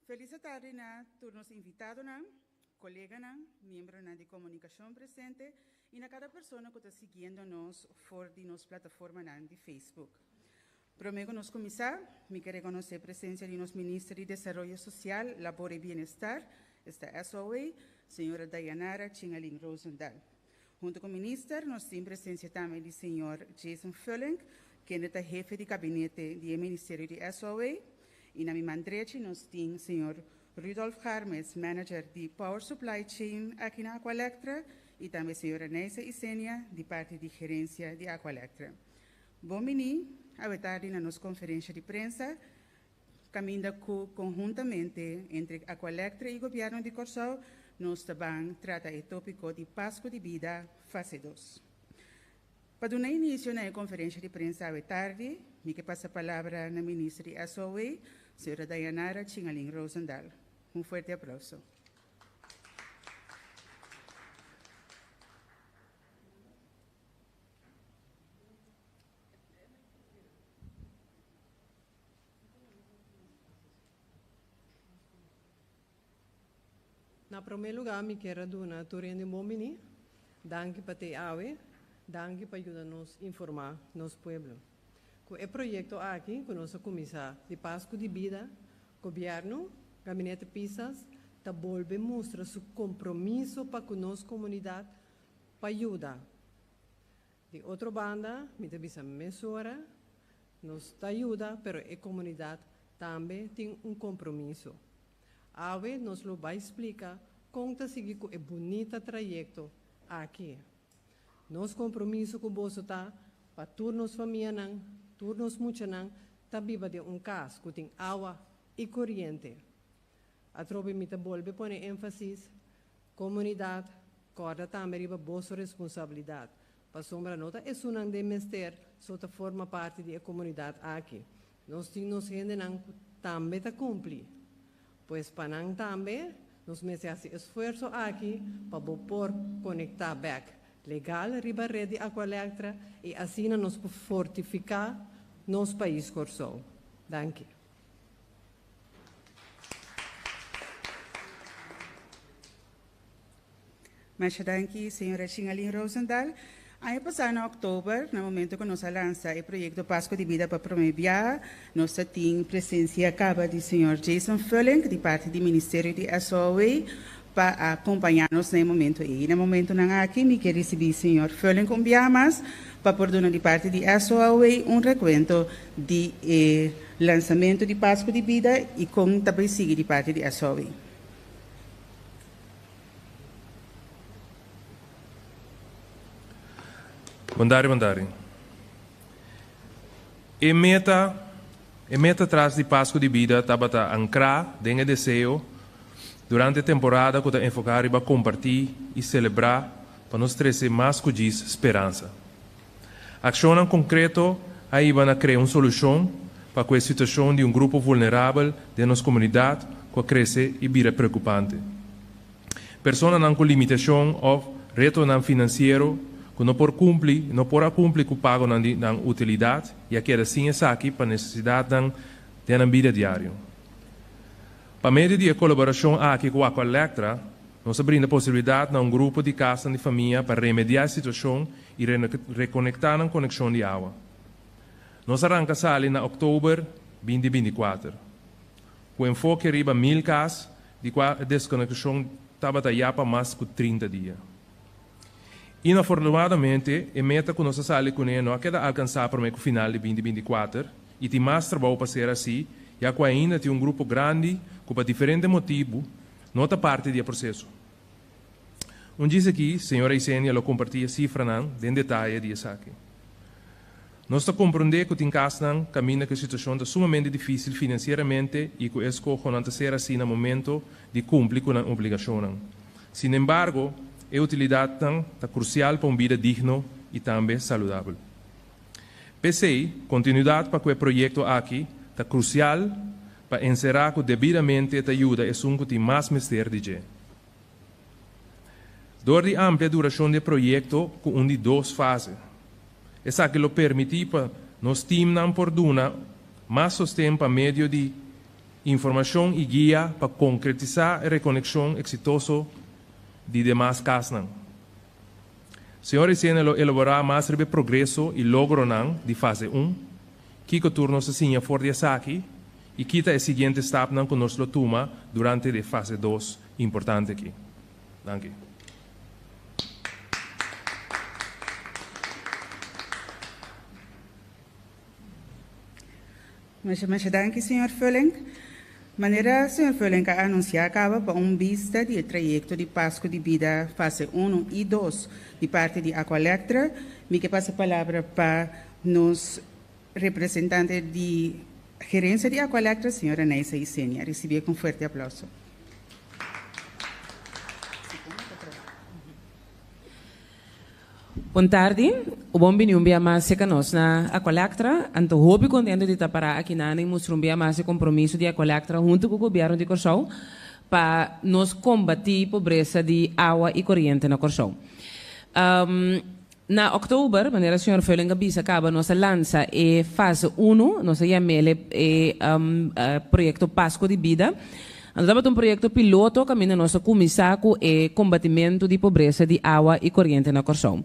Felis atardi na tur nos invitadonan, koleganan, miembronan di komunikashon presente i na kada persona ku ta siguiendo nos for di nos plataformanan di Facebook. Promé ku nos kuminsá, mi ke rekonosé presensia di nos Minister di Desaroyo Sosial, Labor i Bienestar, esta SOA, señora Dayanara Tjingaling Rozendal. Huntu ku Minister nos tin presensia tambe di señor Jason Fullink, kende ta hefe di kabinete di e Ministerio di SOA, i na mi man drechi nos tin señor Rudolf Garmes, manager di Power Supply Chain aki na Aqualectra, i tambe señora Neisa Isenia di parti di gerensia di Aqualectra. Bon bini awe tardi na nos konferensha di prensa Kaminda ku konhuntamente entre Aqualectra i Gobièrnu di Kòrsou nos ta ban trata e tópiko di Pasku di Bida fase dos. Pa duna inisio na e konferensha di prensa awe tardi, mi ke pasa palabra na Minister di SOA, señora Dayanara Tjingaling Rozendal. Un fuerte aplouso. Na promé lugá mi kier a duna tur hende un bon biní. Danki pa t'ei awe. Danki pa yuda nos informá nos pueblo. Ku e proyekto aki ku nos a kuminsá di Pasku di Bida, Gobièrnu, Gabinete Pisas, ta bolbe mustra su kompromiso pa ku nos komunidat pa yuda. Di otro banda, mi ta bisa mesora, nos ta yuda, pero e komunidat tambe tin un kompromiso. Awe nos lo bai splika kon ta sigui ku e bunita trayekto aki. Nos kompromiso ku boso ta pa tur nos famianan, tur nos muchanan ta biba den un kas ku tin awa i koriente. Atrobe mi ta bolbe pone énfasis, Komunidat, kòrda tambe riba boso responsabilidat, pasobra no ta esunnan den mester so ta forma parti di e komunidat aki. Nos tin nos hendenan ku tambe ta kumpli. Pues pa nan tambe nos mester hasi esfuerso aki pa bo por konektá bèk legal riba ret di Aqualectra i asina nos por fortifiká nos pais Kòrsou. Danki. Masha danki, señora Shingalin Rozendal. Aña pasá na òktober, na momento ku nos a lansa e proyekto Pasku di Bida pa promé biaha, nos ta tin presensia kaba di señor Jason Fullink di parti di Ministerio di SOAW pa a kompañá nos na e momento ei. Na momentonan aki mi ke risibí señor Fullink un biaha mas pa por duna di parti di SOAW un rekuento di e lansamentu di Pasku di Bida i kon ta bai sigui di parti di SOAW. Bondari bondari. E meta e meta tras di Pasku di Bida tabata ankrá den e deseo durante e temporada ku ta enfoká riba kompartí i selebrá pa nos trese mas ku djis speransa. Akshonnan konkreto a hiba na krea un solushon pa ku e situashon di un grupo vulnerabel den nos komunidat ku a krese i bira preokupante. Personanan ku limitashon òf retonan finansiero ku no por kumpli no por a kumpli ku pagonan di nan utilidat i a keda sin esaki pa nesesidatnan den nan bida diario. Pa medio di e kolaborashon aki ku Aqualectra, nos a brinda posibilidat na un grupo di kasnan di famia pa remediá e situashon i rekonektá nan konekshon di awa. Nos a ranka sali na òktober binti 24, ku enfoke riba 1000 kas di kua e deskonekshon tabata ya pa mas ku 30 dia. Inafortunadamente, e meta ku nos a sali kuné no a keda alkansá promé ku final di binti 24 i tin mas trabou pa ser hasí ya ku ainda tin un grupo grandi ku pa diferente motibu no ta parti di e proseso. Un djis aki, señora Isenia lo kompartí e sifranan den detaye di esaki. Nos ta komprondé ku tin kasnan kaminda ku e situashon ta sumamente difísil finansieramente i ku e eskohonan ta ser hasí na momento di kumpli ku nan obligashonnan. Sinembargo, e utilidatnan ta krusial pa un bida digno i tambe saludabel. P'esei, kontinuidat pa ku e proyekto aki ta krusial pa enserá ku debidamente ta yuda esun ku tin mas mester di dje. Dor di amplia durashon di e proyekto ku un di dos fase. Esaki lo permití pa nos timnan por duna mas sosten pa medio di. Informashon i guia pa konkretisá e rekonekshon eksitoso di demas kasnan. Señor Isenia lo elaborá mas riba e progreso i logronan di fase un, kiko tur nos a siña for di esaki i ki ta e siguiente stapnan ku nos lo tuma durante di e fase dos importante aki. Danki. Masha masha danki señor Vullink. Manera señor Vullink a anuncia caba pa un bista di e trayecto di Pascu di Bida fase uno y dos di parti di Aqualectra, mi ke pasa palabra pa nos representante di gerencia di Aqualectra, señora Neisa Isenia. Ricibié cu un fuerte aplauso. Bon tardi, u bon bini un bia mas serka nos na Aqualectra. Anto hopi kontento di ta pará aki nan i mustra un bia mas e kompromiso di Aqualectra huntu ku gobièrnu di Kòrsou pa nos kombatí pobresa di awa i koriente na Kòrsou. Na òktober, manera señor Veuling a bisa kaba, nos a lansa e fase unu, nos a yam'el e proyekto Pasko di Bida. Anto tabata un proyekto piloto kaminda nos a kuminsá ku e kombatimentu di pobresa di awa i koriente na Kòrsou.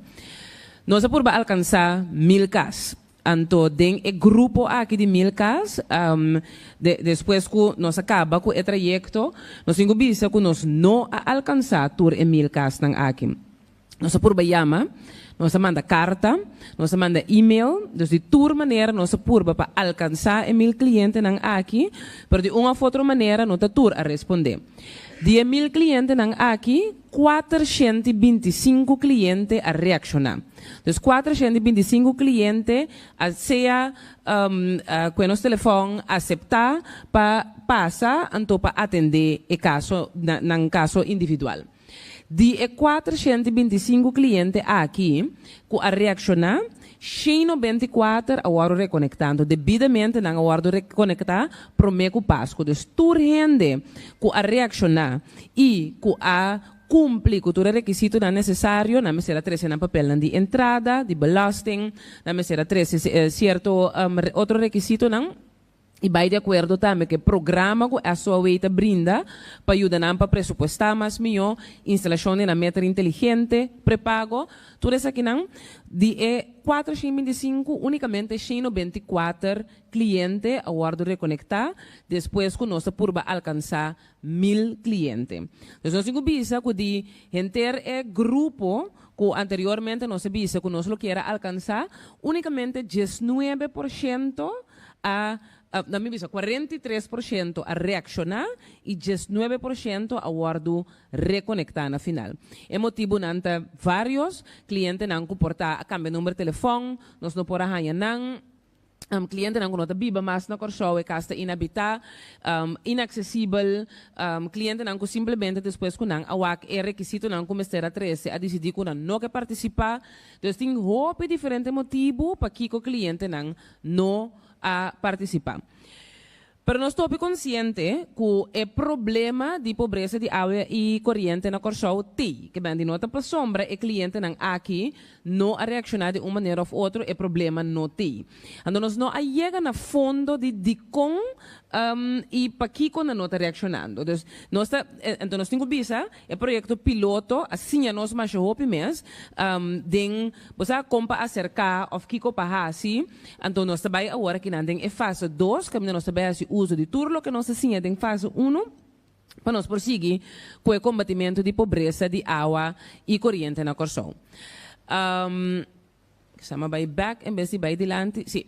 Nos a purba alkansá mil kas. Anto den e grupo aki di mil kas, despues ku nos a kaba ku e trayekto, nos tin ku bisa ku nos no a alkansá tur e mil kasnan aki. Nos a purba yama, nos a manda karta, nos a manda email, dus di tur manera nos a purba pa alkansá e mil klientenan aki, pero di un òf otro manera no ta tur a respondé. Di e mil klientenan aki, 425 kliente a reakshoná. Dus 425 kliente a sea kue nos telefòn aseptá pa pasa anto pa atendé e kaso, nan kaso individual. Di e 425 kliente aki ku a reakshoná, 194 a wòrdu rekonektá. Anto debidamente nan a wòrdu rekonektá promé ku Pasku. Dus tur hende ku a reakshoná i ku a kumpli ku tur e rekisitonan nesesario, nan mester a trese nan papelnan di entrada, di belasting, nan mester a trese sierto otro rekisitonan. I bai di akuerdo tambe ku e programa ku SOAW ta brinda pa yuda nan pa presupuestá mas mihó, instalashon di nan meter inteligente, prepago, tur esakinan. Di e 425, únikamente 194 kliente a wòrdu rekonektá despues ku nos a purba alkansá 1000 kliente. Dus nos tin ku bisa ku di henter e grupo ku anteriormente nos a bisa ku nos lo kier a alkansá, únikamente 19 por shento a, na mi bisa, 43% a reakshoná i 19% a wòrdu rekonektá na final. E motibunan ta vários, klientenan ku por ta a kambia number telefòn, nos no por a haña nan, klientenan ku no ta biba mas na Kòrsou, e kas ta inhabitá, inaksesibel, klientenan ku simplemente despues ku nan a wak e rekisitonan ku mester a trese a disidí ku nan no ke partisipá. Dus tin hopi diferente motibu pakiko klientenan no a partisipá. Pero nos ta hopi konsiente ku e problema di pobresa di awa i koriente na Kòrsou t'ei. Ke bèn di no ta pasobra e klientenan aki no a reakshoná di un manera òf otro, e problema no t'ei. Anto nos no a yega na fondo di dikon i pakiko nan no ta reakshonando. Dus nos ta, anto nos tin ku bisa E proyekto piloto a siña nos masha hopi mes den bo sa kon pa aserká òf kiko pa hasi. Anto nos ta bai awor akinan den e fase dos kaminda nos ta bai hasi uso di tur loke nos a siña den fase uno pa nos por sigui ku e kombatimentu di pobresa di awa i koriente na Kòrsou. Sa bai bek en bes di bai dilanti. Sí.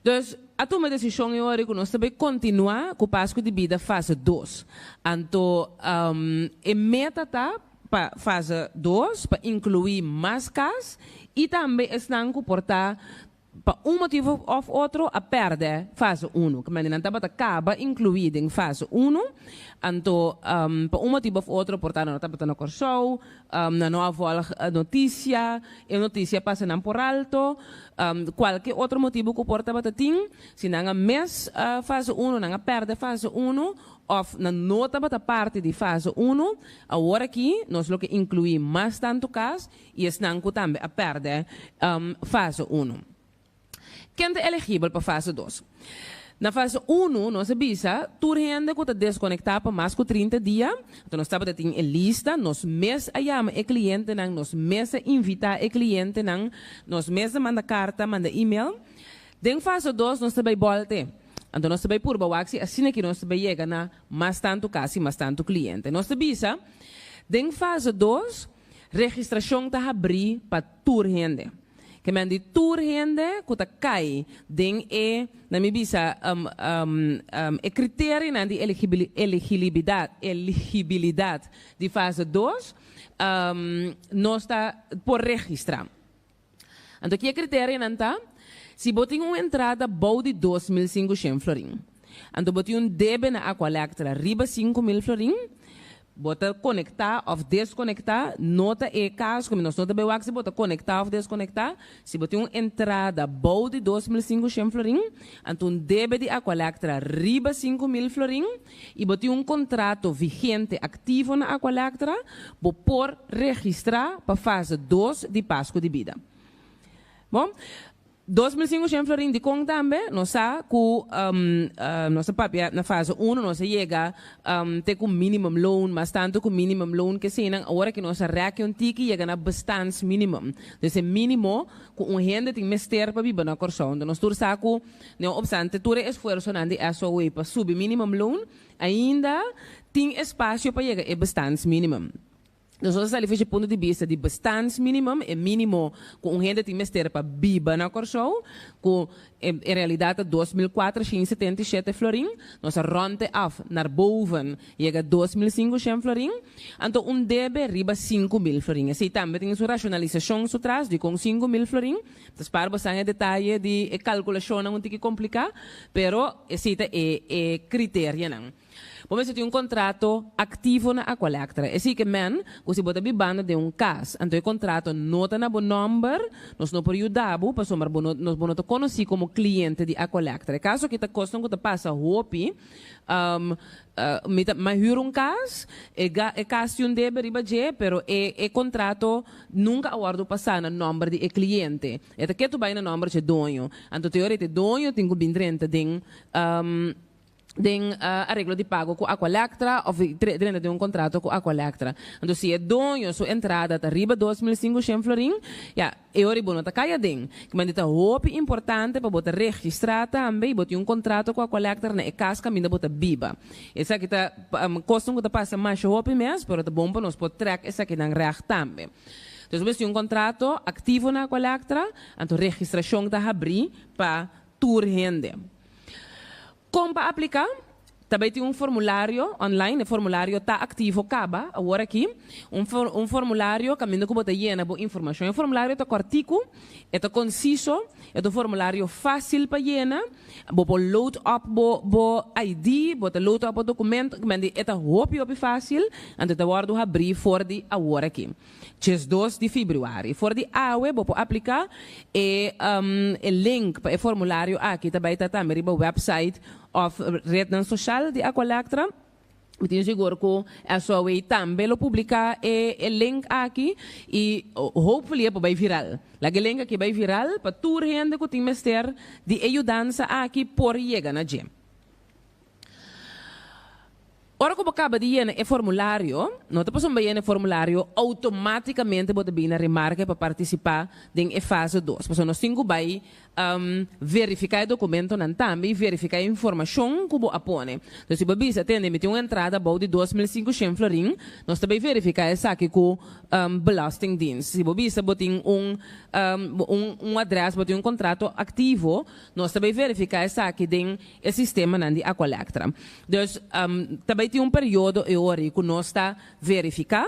Dus, a tuma e desishon e ora ku nos ta bai kontinuá ku Pasku di Bida fase dos. Anto, e meta ta pa fase dos pa inkluí mas kas i tambe esnan ku por ta pa un motibu òf otro a pèrdè fase unu. Ke manera nan tabata kaba inkluí den fase unu, anto pa un motibu òf otro por ta nan no tabata na Kòrsou, Nan no a volg notisia, e notisia pasa nan por alto, kualke otro motibu ku por tabata tin, si nan a mes fase uno, nan a pèrdè fase uno, òf nan no tabata parti di fase uno, awor aki nos lo ke inkluí mas tantu kas i esnan ku tambe a pèrdè fase uno. Ken ta elegibel pa fase dos? Na fase 1, nos a bisa, tur hende ku ta deskonektá pa mas ku 30 dia, anto nos tabata tin e lista, nos mes a yama e klientenan, nos mes a invitá e klientenan, nos mes a manda karta, manda email. Den fase 2 nos ta bai bòlte. Anto nos ta bai purba wak si asina ki nos ta bai yega na mas tantu kas i mas tantu kliente. Nos ta bisa, den fase 2, registrashon ta habrí pa tur hende. Ke men di tur hende ku ta kai den e, na mi bisa, e kriterionan di eligilibidat, eligibilidat di fase 2, nos ta por registrá. Anto ki e kriterionan ta? Si bo tin un entrada bou di 2500 florin, anto bo tin un debe na Aqualectra riba 5000 florin, bo ta konektá òf deskonektá, no ta e kaso ku mi nos no ta bai wak si bo ta konektá òf deskonektá. Si bo tin un entrada bou di 2500 florin, anto un debe di Aqualectra riba 5000 florin i bo tin un kontrato vigente aktivo na Aqualectra, bo por registrá pa fase 2 di Pasku di Bida. Bon, 2500 florin dikon tambe? Nos sa ku nos a papia na fase 1, nos a yega te ku minimum loan, mas tantu ku minimum loan ke eseinan, awor aki nos a rèk un tiki yega na bestaansminimum. Dus e mínimo ku un hende tin mester pa biba na Kòrsou. Enton nos tur sa ku no opstante tur e esfuersonan di SOA pa subi minimum loan, ainda tin espasio pa yega e bestaansminimum. Nos a sali for dje punto di bista di bestaansminimum, e mínimo ku un hende tin mester pa biba na Kòrsou, ku en realidat ta 2477 florin. Nos a rònt e af naar boven, yega 2500 florin. Anto un debe riba 5000 florin. Esei tambe tin su rashonalisashon su tras, dikon 5000 florin. Ta spar bosan e detaye di e kalkulashonnan un tiki kompliká, pero esei ta e e kriterianan. Bo mester tin un kontrato aktivo na Aqualectra. Esei ke men ku si bo ta bibando den un kas, anto e kontrato no ta na bo nòmber, nos no por yuda bo pasobra bo no nos bo no ta konosí komo kliente di Aqualectra. E kaso aki ta kosnan ku ta pasa hopi. Mi ta mi a hür un kas, e ga e kas tin un debe riba dje, pero e e kontrato nunka a wòrdu pasá na nòmber di e kliente. E ta ketu bai na nòmber dje doño. Anto te ora ei te doño tin ku bin drenta den den areglo di pago ku Aqualectra òf drenta den un kontrato ku Aqualectra. Anto si e doño su entrada ta riba 2500 florin, ya, e ora ei bo no ta kai aden. Kimente ta hopi importante pa bo ta registrá tambe i bo tin un kontrato ku Aqualectra na e kas kaminda bo ta biba. Esaki ta kosnan ku ta pasa masha hopi mes, pero ta bon pa nos por trèk esakinan règt tambe. Entonces bo mester tin un kontrato aktivo na Aqualectra, anto registrashon ta habrí pa tur hende. Kon pa apliká? Ta bai tin un formulario online, e formulario ta aktivo kaba awor aki. Un un formulario kaminda ku bo ta yena bo informashon. E formulario ta kòrtiku, e ta konsiso, e ta un formulario fásil pa yena. Bo por load up bo bo ID, bo ta load up bo dokumento, e ta hopi hopi fásil, anto e ta wòrdu habrí for di awor aki. 12 di febrüari. For di awe bo por apliká. E e link pa e formulario aki ta bai ta tambe riba website òf retnan soshal di Aqualectra. Mi tin sigur ku SOA tambe lo publiká e e link aki i hopefully e por bai viral. Laga e link aki bai viral pa tur hende ku tin mester di e yudansa aki por yega na dje. Ora ku bo kaba di yena e formulario, no ta pasobra bo yena e formulario outomátikamente bo ta bin na remarke pa partisipá den e fase 2. Pasobra nos tin ku bai verifiká e dokumentonan tambe i verifiká e informashon ku bo a pone. Entonces si bo bisa, tende mi tin un entrada abou di 2500 florin, nos ta bai verifiká esaki ku Belastingdienst. Si bo bisa bo tin un un adrès, bo tin un kontrato aktivo, nos ta bai verifiká esaki den e sistemanan di Aqualectra. Dus ta bai tin un periodo e ora ei ku nos ta verifiká.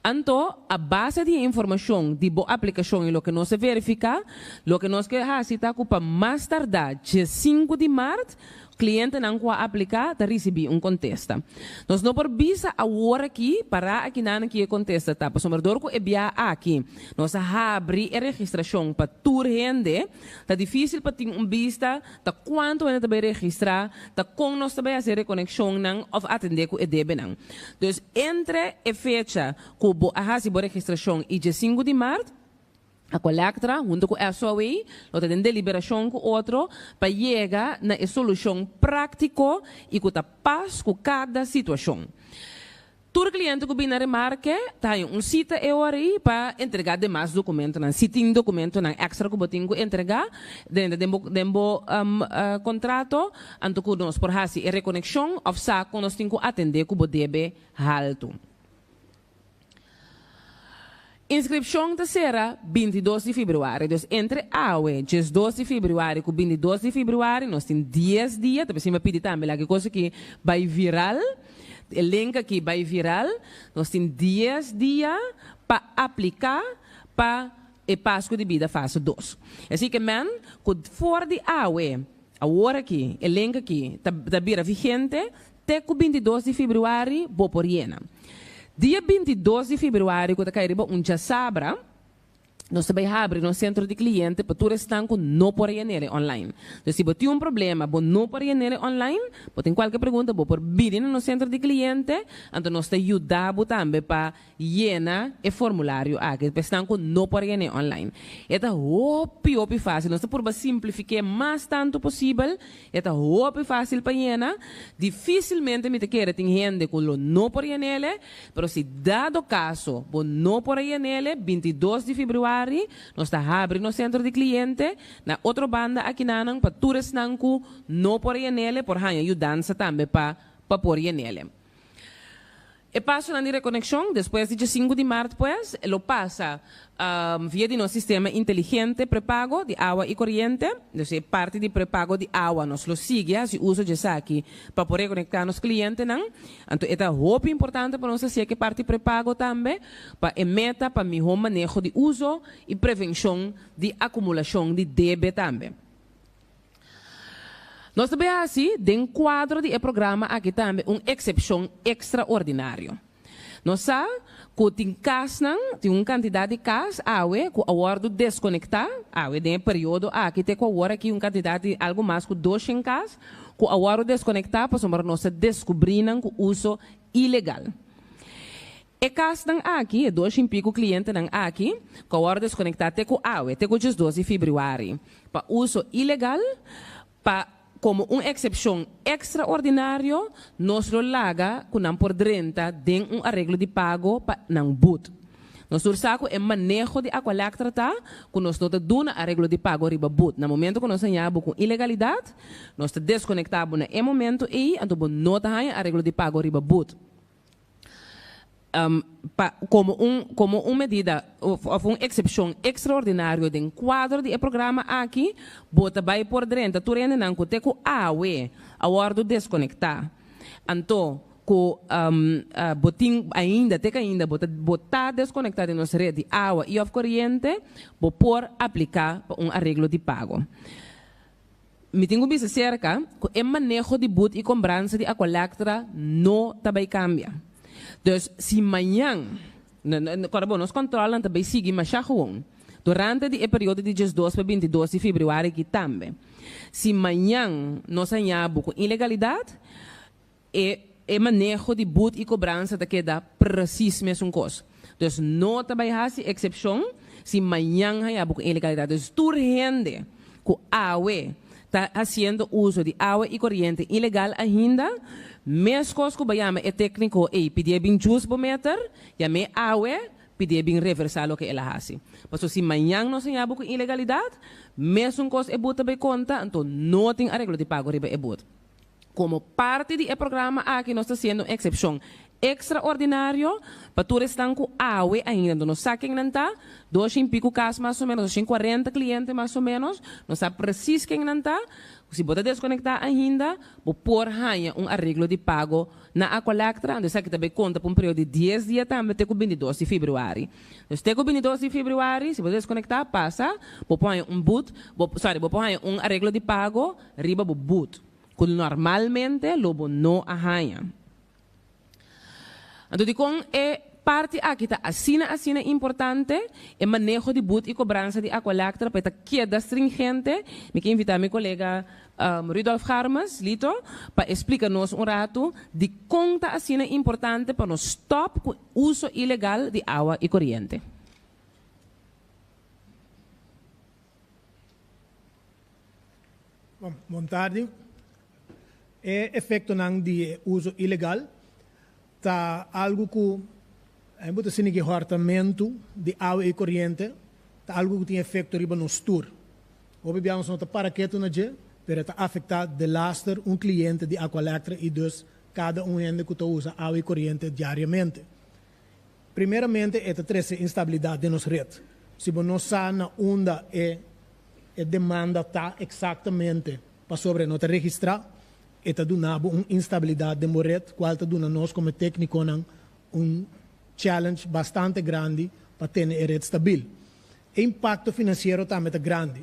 Anto a base di e informashon di bo aplikashon i loke nos a verifiká, loke nos ke hasi ta ku pa mas tardá 15 di mart klientenan ku a apliká ta risibí un kontesta. Nos no por bisa awor aki, pará akinan ki e kontesta ta, pasobra dor ku e bia aki nos a habri e registrashon pa tur hende, ta difísil pa tin un bista Ta kuantu hende ta bai registrá, ta kon nos ta bai hasi e rekonekshonnan òf atendé ku e debenan. Dus entre e fecha ku bo a hasi bo registrashon i 15 di mart, Aqualectra hunto ku SOAW lo ta den deliberashon ku otro pa yega na e solushon práktiko i ku ta pas ku kada situashon. Tur kliente ku bini na remarke ta haña un sita e ora ei pa entregá demas dokumentonan. Si tin dokumentonan èkstra ku bo tin ku entregá den den bo den bo kontrato, anto ku nos por hasi e rekonekshon òf sa kon nos tin ku atendé ku bo debe haltu. Inskripshon ta sera 22 di febrüari, dus entre awe 12 di febrüari ku 22 di febrüari nos tin 10 dia, ta p'esei mi a pidi tambe laga e kos aki bai viral, e link aki bai viral, nos tin 10 dia pa apliká pa e Pasku di Bida fase dos. Así ke men ku for di awe, awor aki, e link aki ta bira vigente Te ku 22 di febrüari bo por yena. Dia 22 di febrüari ku ta kai riba un djasabra, nos ta bai habri nos sentro di kliente pa tur esnan ku no por yen'e online. Entonces si bo tin un problema, bo no por yen'e online, bo tin kualke pregunta, bo por bini na nos sentro di kliente, anto nos ta yuda bo tambe pa Yena e formulario aki pa esnan ku no por yen'é online. E ta hopi hopi fásil. Nos ta purba simplifik'é mas tantu posibel. E ta hopi fásil pa yena. Difísilmente mi ta kere tin hende ku lo no por yen'é, pero si dado kaso bo no por a yen'é, 22 di febrüari nos ta habri nos sentro di kliente na otro banda akinanan pa tur esnan ku no por a yen'é por haña yudansa tambe pa pa por yen'é. E pasonan di rekonekshon despues di 5 di mart pues lo pasa via di nos sistema inteligente prepago di awa i koriente. Dus e parti di prepago di awa nos lo sigui hasi uso di esaki pa por rekonektá nos klientenan. Anto e ta hopi importante pa nos hasié ku e parti prepago tambe pa e meta pa mihó maneho di uso i prevenshon di akumulashon di debe tambe. Nos ta bay haci den cuadro di e programa aki tambe un excepcion extraordinario. Nos sa cu tin casnan, tin un cantidad di cas awe cu a wordo desconecta, awe den e periodo aki te cu awor aki un cantidad di algo mas cu 200 cas cu a wordo desconecta pasobra nos ta descubri nan cu uso ilegal. E kasnan aki, e dos i piku klientenan aki, ku a wòrdu deskonektá te ku awe, te ku 12 di febrüari, pa uso ilegal, pa komo un eksepshon ekstraordinario, nos lo laga ku nan por drenta den un areglo di pago pa nan but. Nos tur sa ku e maneho di Aqualectra ta ku nos no ta duna areglo di pago riba but. Na momento ku nos haña bo ku ilegalidat, nos ta deskonektá bo na e momento ei, anto bo no ta haña areglo di pago riba but. Pa komo un komo un medida òf un eksepshon ekstraordinario den kuadro di e programa aki, bo ta bai por drenta tur hendenan ku te ku awe a wòrdu deskonektá. Anto ku bo tin ainda te ku ainda bo ta bo ta deskonektá di nos ret di awa i òf koriente, bo por apliká pa un areglo di pago. Mi tin ku bisa serka ku e maneho di but i kombransa di Aqualectra no ta bai kambia. Dus si mañan, kòrda bo, nos kòntròlnan ta bai sigui mashá gewoon durante di e periodo di 12 pa 22 di febrüari aki tambe. Si mañan nos haña bo ku ilegalidat, e e maneho di but i kobransa ta keda presis mesun kos. Dus no ta bai hasi eksepshon si mañan haña bo ku ilegalidat. Dus tur hende ku awe ta hasiendo uso di awa i koriente ilegal ainda, meskos ku bo yama e tekniko ei pidié bin jus bo meter, yam'é awe pidié bin reversá loke el a hasi. Pasobra si mañan nos haña bo ku ilegalidat, mesun kos e but ta bai konta, anto no tin areglo di pago riba e but. Komo parti di e programa aki nos ta hasiendo un eksepshon ekstraordinario pa tur esnan ku awe ainda no sa ken nan ta, dos shen piku kas mas o menos, 240 kliente mas o menos, no sa presis ken nan ta. Si bo ta deskonektá ainda, bo por haña un areglo di pago na Aqualectra, anto esaki ta bai konta pa un periodo di 10 dia tambe te ku 22 di febrüari. Dus te ku 22 di febrüari, si bo ta deskonektá, pasa, bo por haña un but, bo, sorry, bo por haña un areglo di pago riba bo but, ku normalmente lo bo no a haña. Anto dikon e parti aki ta asina asina importante? E maneho di but i kobransa di Aqualectra pa e ta keda stringente. Mi ke invitá mi kolega Rudolf Garmes, Lito, pa e splika nos un ratu dikon ta asina importante pa nos stòp ku uso ilegal di awa i koriente. Bon, bon tardi. E efektonan di e uso ilegal ta algu ku bo ta sinti ku e hòrtamentu di awa i koriente ta algu ku tin efekto riba nos tur. Hopi bia nos no ta para ketu na dje, pero e ta afektá delaster un kliente di Aqualectra i dus kada un hende ku ta usa awa i koriente diariamente. Primeramente e ta trese instabilidat den nos ret. Si bo no sa na unda e e demanda ta eksaktamente pasobra e no ta registrá, e ta duna bo un instabilidat den bo ret kual ta duna nos komo téknikonan un challenge bastante grandi pa tene e ret stabil. E impakto finansiero tambe ta grandi.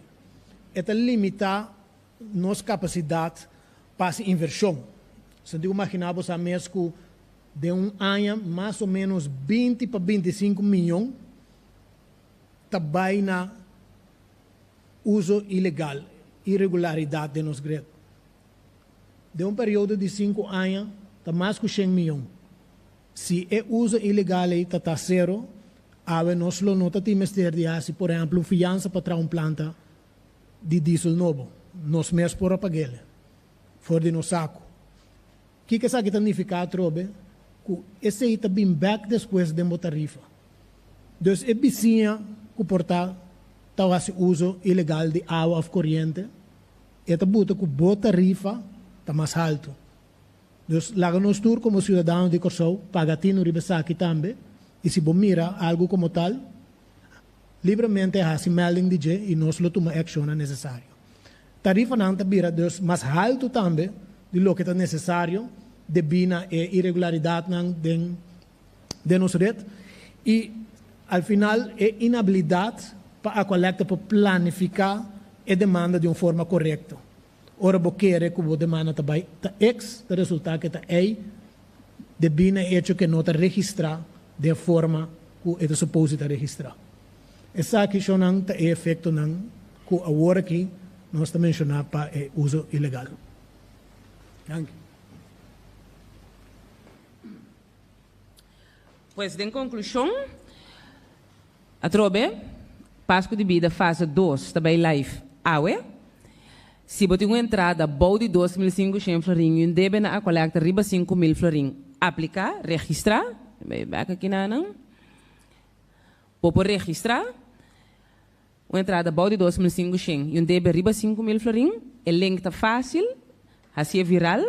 E ta limitá nos kapasidat pa hasi invershon. Sinti ku maginá bo sa mes ku den un aña mas o ménos 20 pa 25 mion ta bai na uso ilegal, iregularidat den nos grid. Den un periodo di sinku aña ta mas ku shen mion. Si e uso ilegal ei ta ta sero, awe nos lo no ta tin mester di hasi por ehempel un fiansa pa traha un planta di diesel nobo. Nos mes por a pag'el for di nos saku. Kiko esaki ta nifiká atrobe? Ku esei ta bin bèk despues den bo tarifa. Dus e bisiña ku por ta ta hasi uso ilegal di awa òf koriente, e ta buta ku bo tarifa ta mas haltu. Dus laga nos tur komo siudadano di Kòrsou paga tinu riba esaki tambe i si bo mira algu komo tal, libremente hasi melding di dje i nos lo tuma e akshonnan nesesario. Tarifanan ta bira dus mas haltu tambe di loke ta nesesario debí na e iregularidatnan den den nos ret i al final e inabilidat pa Aqualectra por planifiká e demanda di un forma korekto. Ora bo kere ku bo demanda ta bai ta X, ta resultá ku e ta Y debí na e echo ku e no ta registrá den e forma ku e ta supos di ta registrá. Esaki shonnan ta e efektonan ku awor aki nos ta menshoná pa e uso ilegal. Danki. Pues den konklushon, atrobe, Pasku di Bida fase dos ta bai live awe. Si bo tin un entrada bou di 2500 florin i un debe na Aqualectra riba 5000 florin, apliká, registrá, bai bek aki nanan, bo por registrá un entrada bou di 2500 i un debe riba 5000 florin. E link ta fásil, hasié viral.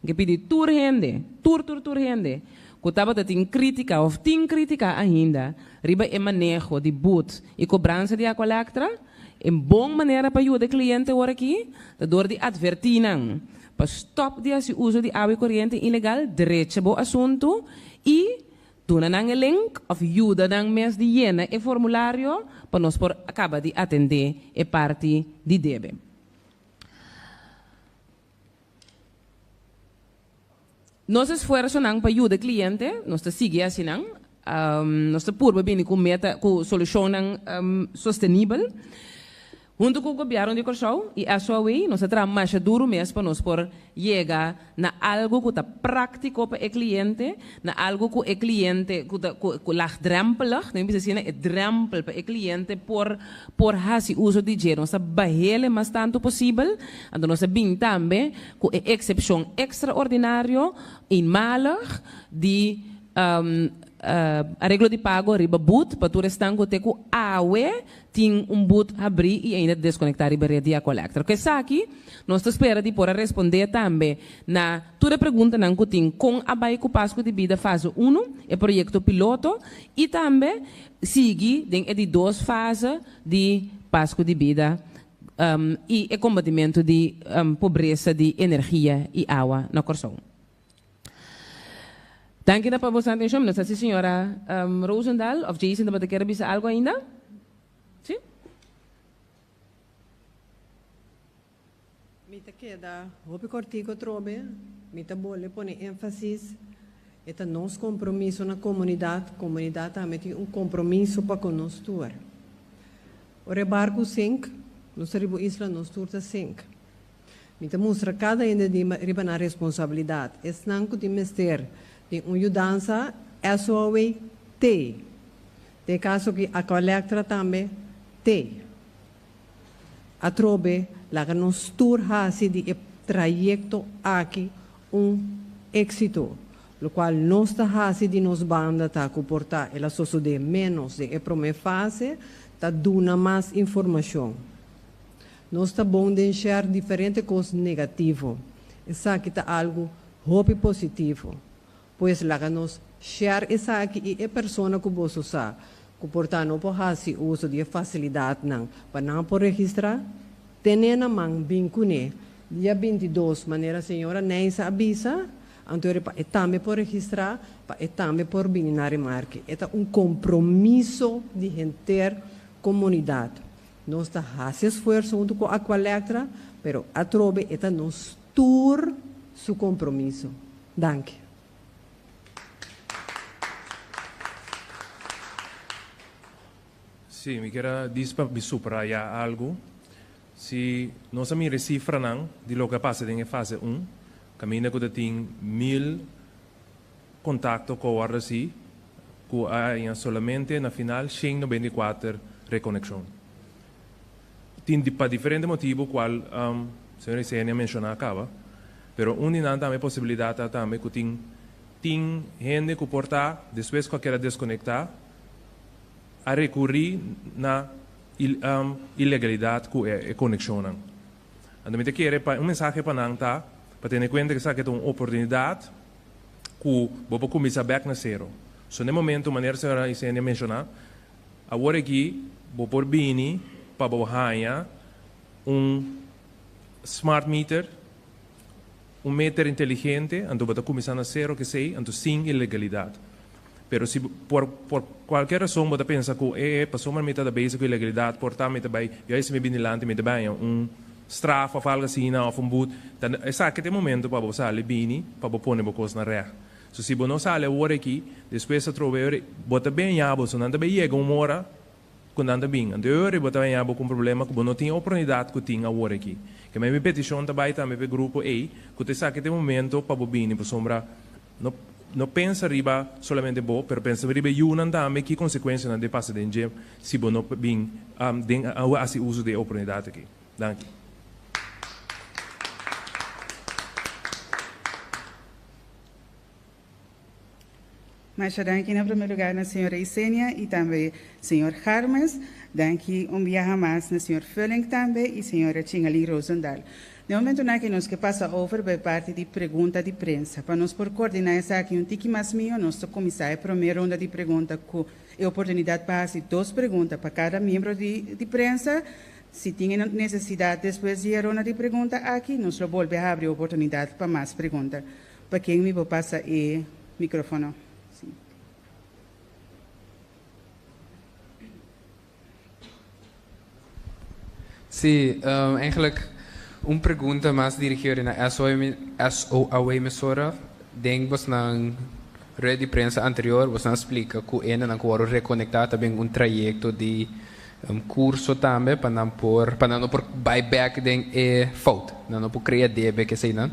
Mi ke pidi tur hende, tur tur tur hende, ku tabata tin krítika òf tin krítika ainda riba e maneho di but i kobransa di Aqualectra, e bon manera pa yuda e kliente ora aki ta dor di atvertí nan pa stòp di hasi uso di awa i koriente ilegal, drecha bo asuntu i duna nan e link òf yuda nan mes di yena e formulario pa nos por kaba di atendé e parti di debe. Nos esfuersonan pa yuda kliente, nos ta sigui hasi nan. Nos ta purba bini ku meta, ku solushonnan sostenibel. Huntu ku Gobièrnu di Kòrsou i SOAW nos ta traha masha duru mes pa nos por yega na algu ku ta práktiko pa e kliente, na algu ku e kliente ku ta ku laagdrempelig, nan bisa asina, e drèmpel pa e kliente por por hasi uso di dje. Nos ta bah'el e mas tantu posibel, anto nos ta bin tambe ku e eksepshon ekstraordinario, eenmalig, di areglo di pago riba but pa tur esnan ku te ku awe tin un but habrí i ainda ta deskonektá riba ret di Aqualectra. Ku esaki nos ta spera di por a respondé tambe na tur e preguntanan ku tin kon a bai ku Pasku di Bida fase unu, e proyekto piloto, i tambe sigui den e di dos fase di Pasku di Bida i e kombatimentu di pobresa di energia i awa na Kòrsou. Danki na pa boso atenshon. Mi no sa si señora Rozendal òf Jason tabata kier a bisa algu ainda. Si? Mi ta keda hopi kòrtiku atrobe. Mi ta bolbe pone énfasis, e ta nos kompromiso na komunidat, komunidat tambe tin un kompromiso pa ku nos tur. Ora e barku sink, nos ta riba un isla, nos tur ta sink. Mi ta mustra kada hende di riba nan responsabilidat. Esnan ku tin mester di un yudansa, SOAW t'ei. Den e kaso aki Aqualectra tambe t'ei. Atrobe. laga nos tur hasi di e trayekto aki un éksito. Lokual nos ta hasi di nos banda ta ku por ta el a sosodé ménos den e promé fase, ta duna mas informashon. Nos ta bon den share diferente kos negativo. Esaki ta algu hopi positivo. Pues laga nos share esaki i e persona ku boso sa ku por ta no por hasi uso di e fasilidatnan pa nan por registrá, ten'é na man bin kuné dia 22 manera señora Neysa a bisa, anto pa e tambe por registrá, pa e tambe por bini na remarke. E ta un kompromiso di henter komunidat. Nos ta hasi esfuerso huntu ku Aqualectra, pero atrobe e ta nos tur su kompromiso. Danki. Sí, mi kier a dis pa mi subraya algu. Si nos a mira e sifranan di loke a pasa den e fase un, kaminda ku ta tin 1000 kontakto ku a wòrdu hasi, ku a haña solamente na final 194 rekonekshon. Tin pa diferente motibu kual señor Isenia a menshoná kaba, pero un di nan tambe e posibilidat ta tambe ku tin hende ku por ta despues ku a keda deskonektá a rekurí na ilegalidat ku e konekshonnan. Anto mi ta kere pa un mensahe pa nan ta pa tene kuenta ku esaki ta un oportunidat ku bo por kuminsá bèk na sero. So na e momento manera señora Isenia menshoná, awor aki bo por bini pa bo haña un smart meter, un meter inteligente, anto bo ta kuminsá na sero kesei, anto sin ilegalidat. Pero si por por kualke rason bo ta pensa ku e pasobra mi ta ta bezig ku ilegalidat por ta mi ta bai juist si mi bini dilanti mi ta bai haña un straf òf algu asina òf un but, ta esaki ta e momento pa bo sali bini pa bo pone bo kos na règt. So si bo no sali awor aki, despues atrobe bo ta bin haña bo, so nan ta bai yega un ora ku nan ta bin. Anto e ora bo ta haña bo ku un problema ku bo no tin e oportunidat ku tin awor aki. Ke mi petishon ta bai tambe pa e grupo ei ku ta esaki ta e momento pa bo bini pasobra no no pensa riba solamente bo pero pensa riba e yunan tambe ki konsekuensianan ta pasa den dje si bo no bin den hasi uso di e oportunidat aki. Danki. Masha danki na prome lugar na señora Isenia y tambe señor Harmes. Danki un biaha mas na señor Vullink tambe y señora Chingalin Rozendal. Den momentonan aki nos ke pasa over pa e parti di pregunta di prensa. Pa nos por coordina esaki un tiki mas miho nos ta cuminsa e prome ronda di pregunta cu e oportunidad pa haci dos pregunta pa cada miembro di prensa. Si tin e necesidad despues di e ronda di pregunta aki nos lo bolbe habri oportunidad pa mas pregunta. Pa ken mi por pasa e microfono? Sí. Sí, eigenlijk un pregunta mas dirigí na SOAW emisora. Den bosnan rueda di prensa anterior, bosnan splika ku hendenan ku wòrdu rekonektá ta bin un trayekto di kurso tambe pa nan por pa nan no por bai bèk den e fout, nan no por krea debe keseinan.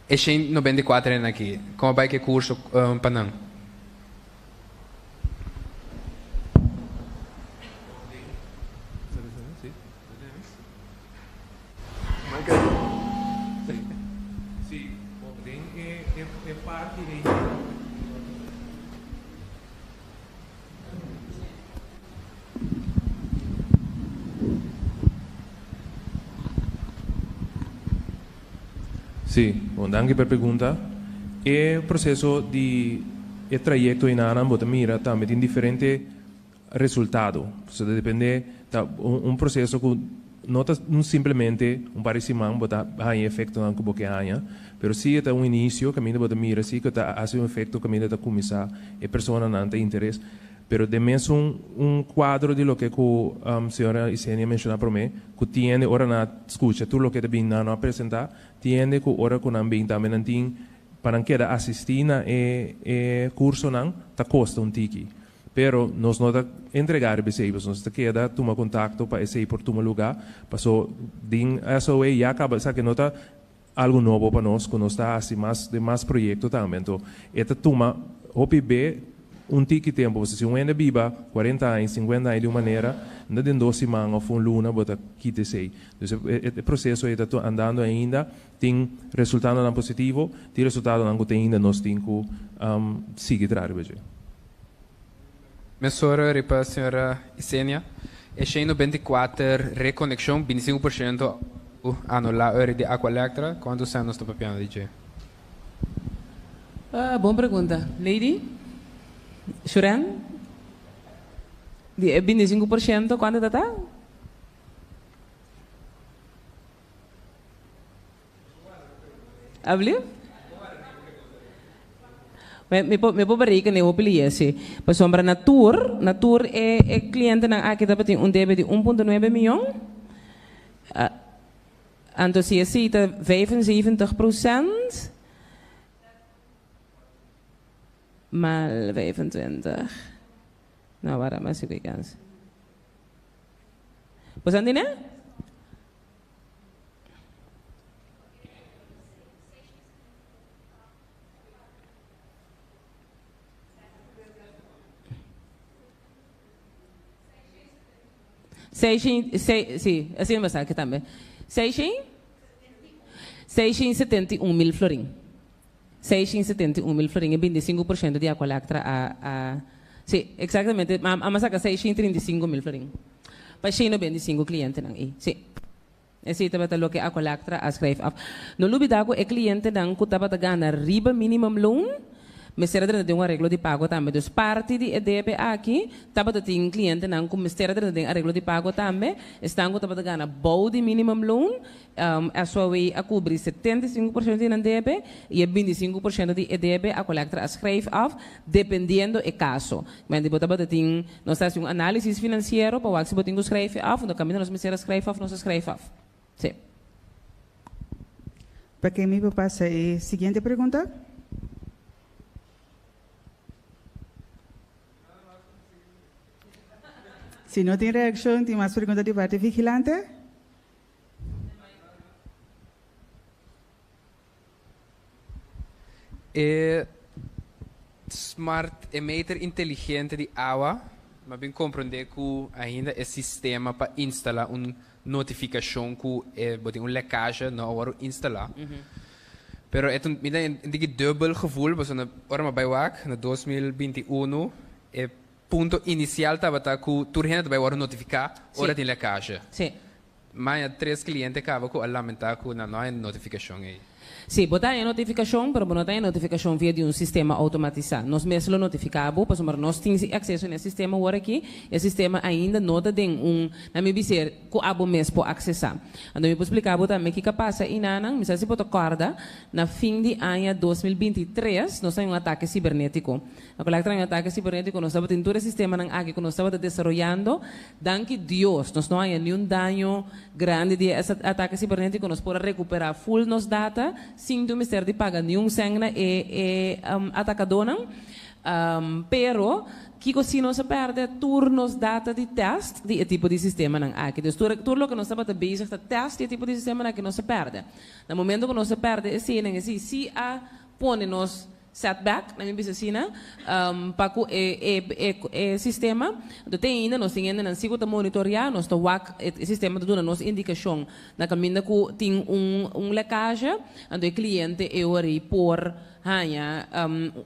E 194 hendenan aki, kon a bai ku e kurso pa nan? Sí, bon, danki pa e pregunta. E proseso di e trayekto enanan bo ta mira tambe tin diferente resultado. So ta depende, ta un proseso ku no ta simplemente un par di siman bo ta haña e efektonan ku bo ke haña, pero sí e ta un inisio kaminda bo ta mira sí ku ta hasi un efekto kaminda ta kuminsá e personanan ta interes. Pero den mesun un kuadro di loke ku señora Isenia menshoná promé, ku tin hende ora nan a skucha tur loke ta bin nan no a presentá, tin hende ku ora ku nan bin tambe nan tin pa nan keda asistí na e e kursonan ta kosta un tiki. Pero nos no ta entregá riba esei, pasobra nos ta keda tuma kontakto pa esei por tuma lugá, paso den SOA ya kaba esaki no ta algu nobo pa nos ku nos ta hasi mas den mas proyekto tambe. Anto e ta tuma hopi be. Un tiki tempu, pasobra si un hende biba 40 aña, 50 aña di un manera, no den 2 siman òf un luna bo ta kita esei. Dus e proseso ei ta andando ainda, tin resultadonan positivo, tin resultadonan ku te ainda nos tin ku sigui traha riba dje. Mesora riba señora Isenia, e 194 rekonekshon, 25% anulá ora di Aqualectra, kuantu sèn nos ta papiando di dje? Bon pregunta. Lady? Shuren? Di e 25% kuantu ta ta? Ablief? Mi por, mi por berekenen hopi lihe, si. Pasobra na tur, na tur e, e klientenan aki tabatin un debe di 1.9 mion. Anto si esei ta 75%, maal 25. No, wara, mi a sigui kans. Bo sa ntende? Seishen, sei, sí, asina mi sa ki tambe. Seishen? 671 mil florin. 671 mil florin e 25% di Aqualectra a, sí, exactamente, a, a saka 635 mil florin. Pa 195 clientenan ei, sí. Esei tabata loke Aqualectra a schrijf af. No lubida ku e clientenan ku tabata gana riba minimum loon, mester a drenta den un areglo di pago tambe. Dus parti di e debe aki tabata tin clientenan ku mester a drenta den areglo di pago tambe. Esnan ku tabata gana bou di minimum loon, SOAW a kubri 75% di nan debe i e 25% di e debe Aqualectra a schrijf af dependiendo e kaso. Men bo tabata tin, nos ta hasi un análisis finansiero pa wak si bo tin ku schrijf af, no kaminda nos mester a schrijf af, nos a schrijf af. Sí. Pa ken mi por pasa e siguiente pregunta? Si no tin reakshon, tin mas pregunta di parti vigilante? E smart, e meter inteligente di awa, m'a bin komprondé ku ainda e sistema pa instalá un notifikashon ku e bo tin un lekage no a wòrdu instalá. Pero e ta mi ta un tiki dubbel gevoel pasobra ora mi a bai wak na 2021 e punto inisial tabata ku tur hende ta bai wòrdu notifiká ora tin lekage. Maña tres kliente kaba ku a lamentá ku nan no haña notifikashon ei. Sí, bo ta haña notifikashon, pero bo no ta haña notifikashon via di un sistema outomatisá. Nos mes lo notifiká bo, pasobra nos tin akseso na e sistema awor aki. E sistema ainda no ta den un, na mi biser, ku abo mes por aksesá. Anto mi por splika bo tambe kiko a pasa einanan. Mi sa si bo ta kòrda, na fin di aña 2023 nos taña un atake sibernétiko. Na ku lak traña un atake sibernétiko nos tabatin tur e sistemanan aki ku nos tabata desaroyando. Danki Dios nos no haña niun daño grandi di e atake sibernétiko. Nos por a rekuperá ful nos data sin tin mester di paga niun sèn na e e atakadónan. Pero kiko si nos a pèrdè? Tur nos data di tèst di e tipo di sistemanan aki. Dus tur tur loke nos tabata bezig ta tèst di e tipo di sistemanan aki nos a pèrdè. Na momento ku nos a pèrdè eseinan esei si a pone nos setback, na mi bisa asina, pa ku e e e e sistema. Anto te ainda nos tin hendenan si ku ta monitoreá, nos ta wak e sistema ta duna nos indikashon na kaminda ku tin un un lekage, anto e kliente e ora ei por haña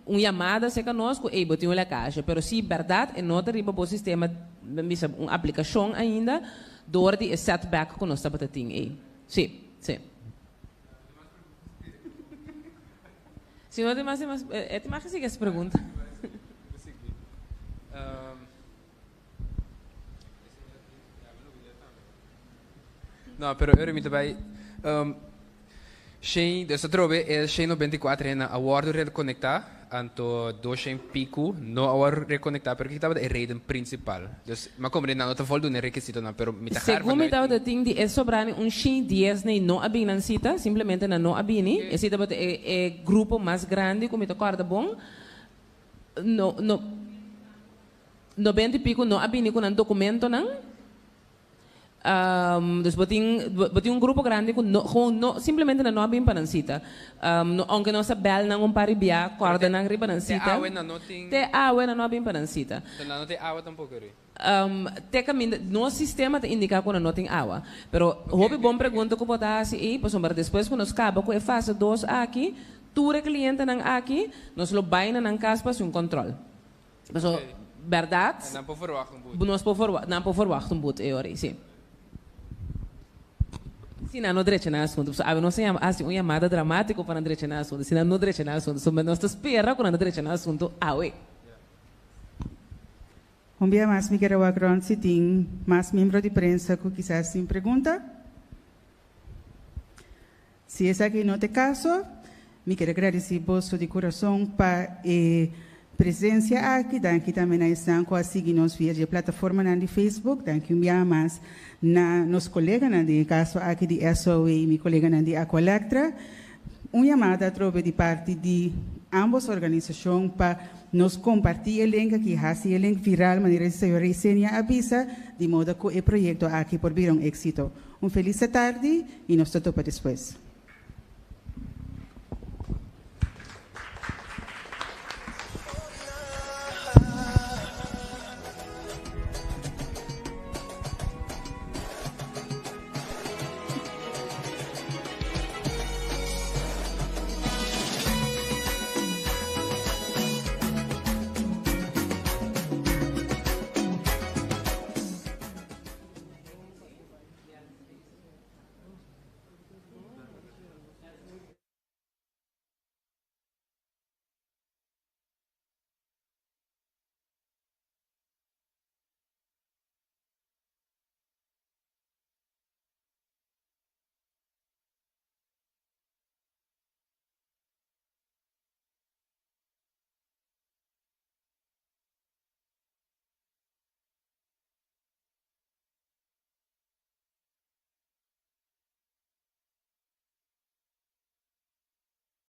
un yamada serka nos ku ey bo tin un lekage. Pero si bèrdat e no ta riba bo sistema, mi bisa un aplikashon ainda dor di e setback ku nos tabata tin ei. Sí, sí. Si no tin mas, mas, e tin mas que sigui es pregunta. No, pero ora mi ta bai shen, dus atrobe e 194 hende a wòrdu rekonektá, anto 200 piku no a wòrdu rekonektá, pero kiko tabata e reden prinsipal? Dus mi a komprendé nan no ta voldoen e rekisitonan, pero mi ta Segun mi tabata tin di e sobrani un shin dies nei no a bin nan sita, simplemente nan no a bini. Esei tabata e e grupo mas grandi ku mi ta kòrda bon. No no 90 i piku no a bini ku nan dokumentonan. Dus bo tin un grupo grandi ku no, gewoon no, simplemente no bin pa nan sita. No, aunke nos a bel nan un par di bia, kòrda nan riba nan Te sita. Awe nan no tin. Te awe nan no bin pa nan sita. Te nan no tin awa tampoko, ri. Te kaminda, nos sistema ta indiká ku no tin awa. Pero hopi bon pregunta ku bo ta hasi ei, pasobra despues ku nos kaba ku e fase 2 aki, tur e klientenan aki, nos lo bai na nan kas pa hasi un kòntròl. So, bèrdat, Nan por verwacht un boete. Nos por verwacht, nan por verwacht un boete, ori, sí. Si nan no drecha nan asuntu. So, awe nos a yama, hasi un yamada dramátiko pa nan drecha nan asuntu. Si nan no drecha nan asuntu. So, nos ta spera ku nan ta drecha nan asuntu awe. Un dia mas mi ke wak rònt si tin mas miembro di prensa ku kisas tin pregunta. Si esaki no ta e kaso, mi ke gradisí boso di kurason pa e presensia aki. Danki tambe na esnan ku a sigui nos via e plataforma di Facebook. Danki un dia mas na nos koleganan, den kaso aki di SOA i mi koleganan di Aqualectra. Un yamada atrobe di parti di ambos organisashon pa nos kompartí e link aki, hasi e link viral, manera señora Isenia a bisa, di moda ku e proyekto aki por bira un éksito. Un felis tardi i nos ta topa despues.